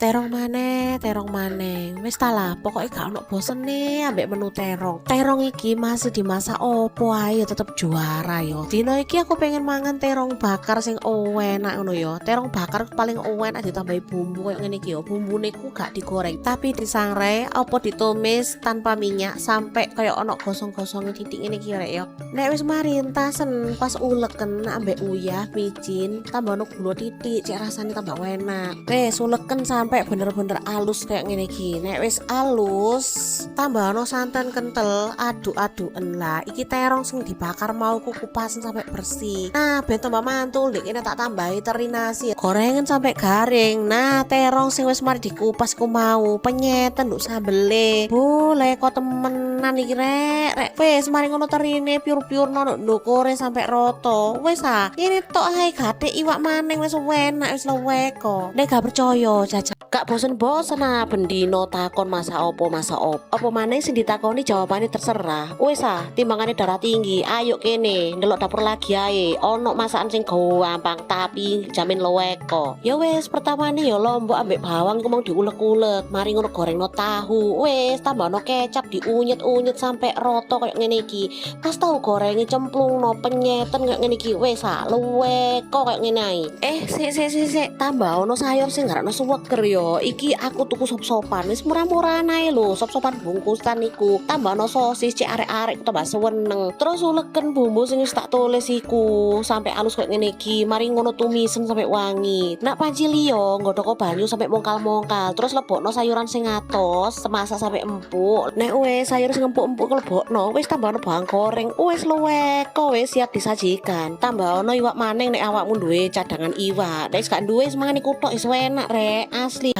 Terong maneh, terong maneh. Wis ta lah, pokoke gak ono bosene ambek menu terong. Terong iki masih dimasak opo ae ya tetep juara yo. Dino iki aku pengen mangan terong bakar sing enak ngono yo. Terong bakar paling enak ditambahi bumbu koyo ngene iki yo. Bumbune ku gak digoreng, tapi disangrai apa ditumis tanpa minyak sampai koyo ono gosong-gosonge titik ngene iki, rek, yo. Nek wis mari entasen, pas uleken ambek uyah, micin, tambah ono gula titik, cek rasanya tambah enak. Wes, uleken sampai bener-bener alus kayak ngene iki. Nek wis alus, tambah ono santan kental, aduk-aduken lah. Iki terong sing dibakar mau ku kupasen sampai bersih. Nah, ben tambah mantul, dek kene tak tambahi teri nasi. Gorengan sampai garing. Nah, terong sing wis mari dikupas ku mau, penyeten nduk sambele. Boleh kok temenan iki, rek. Rek, wis mari ngono terine piur-piurno nduk ndukure sampai roto. Wis ah, ini tok ae, gak iwak maneng, wis enak, wis leweko. Nek gak percaya, jajal. Gak bosen-bosen ah bendino takon masak opo, masak opo. Apa maneh sing ditakoni jawabane terserah. Wis ah, timbangane darah tinggi, ayo kene ndelok dapur lagi ae. Ono masakan sing gampang tapi jamin leweko. Ya wis, pertamane ya lombok ambek bawang iku mau diulek-ulek, mari ngono gorengno tahu. Wis, tambahno kecap, diunyet-unyet sampai roto koyo ngene iki. Pas tahu gorenge cemplungno, penyeten koyo ngene iki. Wis ah, leweko koyo ngene ae. Eh, sik sik sik sik, tambah ono sayur sing garakno suweger yo. Iki aku tuku sop-sopan, wis murah-murahan ae lho, sop-sopan bungkusan iku. Tambah ono sosis cek arek-arek tambah seneng. Terus uleken bumbu sing wis tak tulis iku sampai alus koyo ngene iki. Mari ngono tumisen sampai wangi. Nak panci liya nggodhoko banyu sampai mongkal-mongkal. Terus lebokno sayuran sing atos, semasak sampai empuk. Nek wis sayur sing empuk-empuk lebokno, wis tambah ono bawang goreng, wis luweko, wis siap disajikan. Tambah ono iwak maneng nek awakmu duwe cadangan iwak. Nek wis gak duwe, wis mangan iku tok wis enak, rek, asli.